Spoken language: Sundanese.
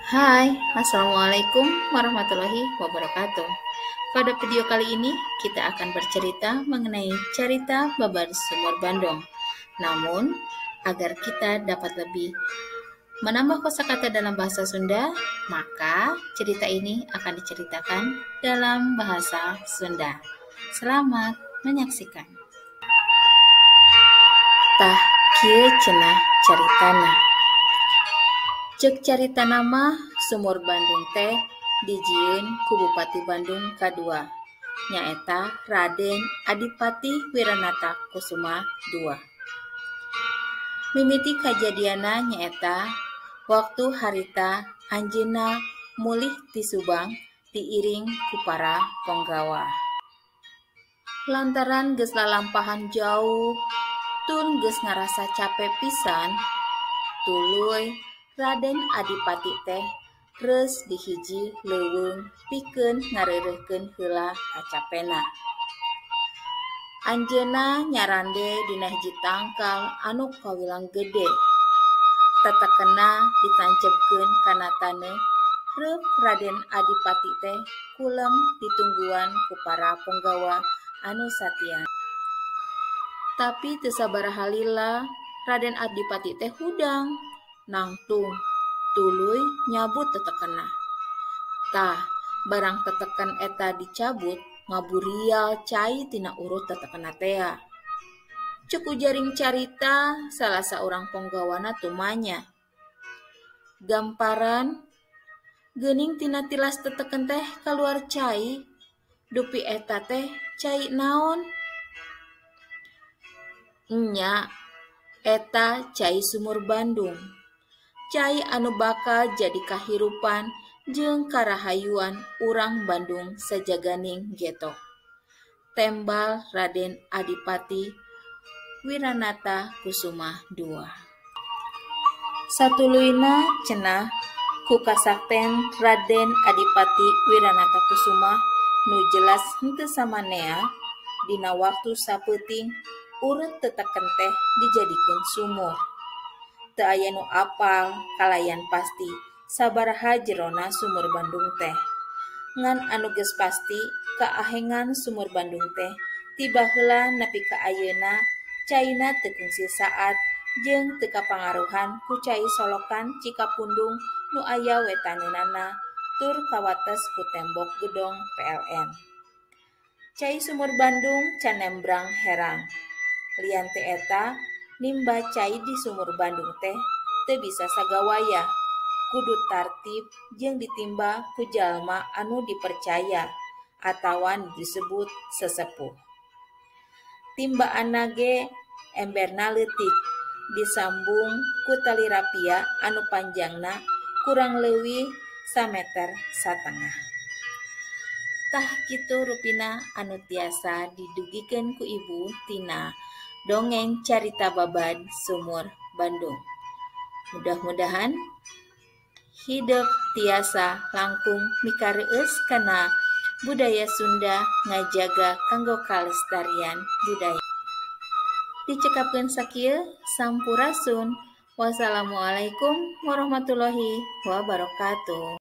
Hai, Assalamualaikum warahmatullahi wabarakatuh. Pada video kali ini kita akan bercerita mengenai carita babad Sumur Bandung. Namun, agar kita dapat lebih menambah kosakata dalam bahasa Sunda, maka cerita ini akan diceritakan dalam bahasa Sunda. Selamat menyaksikan. Tah kieu cenah caritana. Ceuk caritana mah Sumur Bandung teh dijieun ku Bupati Bandung kadua, nyaeta Raden Adipati Wiranata Kusuma II. Mimiti kajadianna nyaeta waktu harita anjeunna mulih ti Subang diiring ku para ponggawa. Lantaran geus lalampahan jauh tur geus ngarasa cape pisan, tuluy Raden Adipati teh reus di hiji leuweung pikeun ngareureuhkeun heula kacapena. Anjeunna nyarande dina hiji tangkal anu kawilang gede. Tetekenna ditancepkeun kana taneuh, reup Raden Adipati teh kulem ditungguan ku para ponggawa anu satia. Tapi teu sabaraha lila Raden Adipati teh hudang, nangtung, tuluy nyabut tetekenna. Tah, barang teteken eta dicabut, ngaburial cai tina urut tetekenna tea. Ceuk ujaring carita salah saurang ponggawana tumanya. Gamparan geuning tina tilas teteken teh kaluar cai, dupi eta teh cai naon? Nya, eta cai Sumur Bandung. Cai anu bakal jadi kahirupan jeung karahayuan urang Bandung sajaganing geto. Tembal Raden Adipati Wiranata Kusuma II. Satuluyna cenah ku kasakten Raden Adipati Wiranata Kusuma nu jelas henteu samanea dina waktu sapeuting urut teteken teh dijadikeun sumur. Teu aya nu apal kalayan pasti sabaraha jerona Sumur Bandung teh. Ngan anu geus pasti kaahengan Sumur Bandung teh ti baheula nepi ka ayeuna caina teu kungsi saat jeung teu kapangaruhan ku cai solokan Cikapundung nu aya wetaneunana tur kawates ku tembok gedong PLN. Cai Sumur Bandung can nembrang herang. Lian ti eta, nimba cai di Sumur Bandung teh teu bisa sagawayah, kudu tartib jeung ditimba ku jalma anu dipercaya atawa disebut sesepuh. Timbaanna ge emberna leutik, disambung ku tali rapia anu panjangna kurang leuwih 1,5 meter. Tah kitu rupina anu tiasa didugikeun ku ibu tina dongeng carita babad Sumur Bandung. Mudah-mudahan hidep tiasa langkung mikareueus kana budaya Sunda ngajaga kanggo kalestarian budaya. Dicekapkeun sakieu, sampurasun. Wassalamualaikum warahmatullahi wabarakatuh.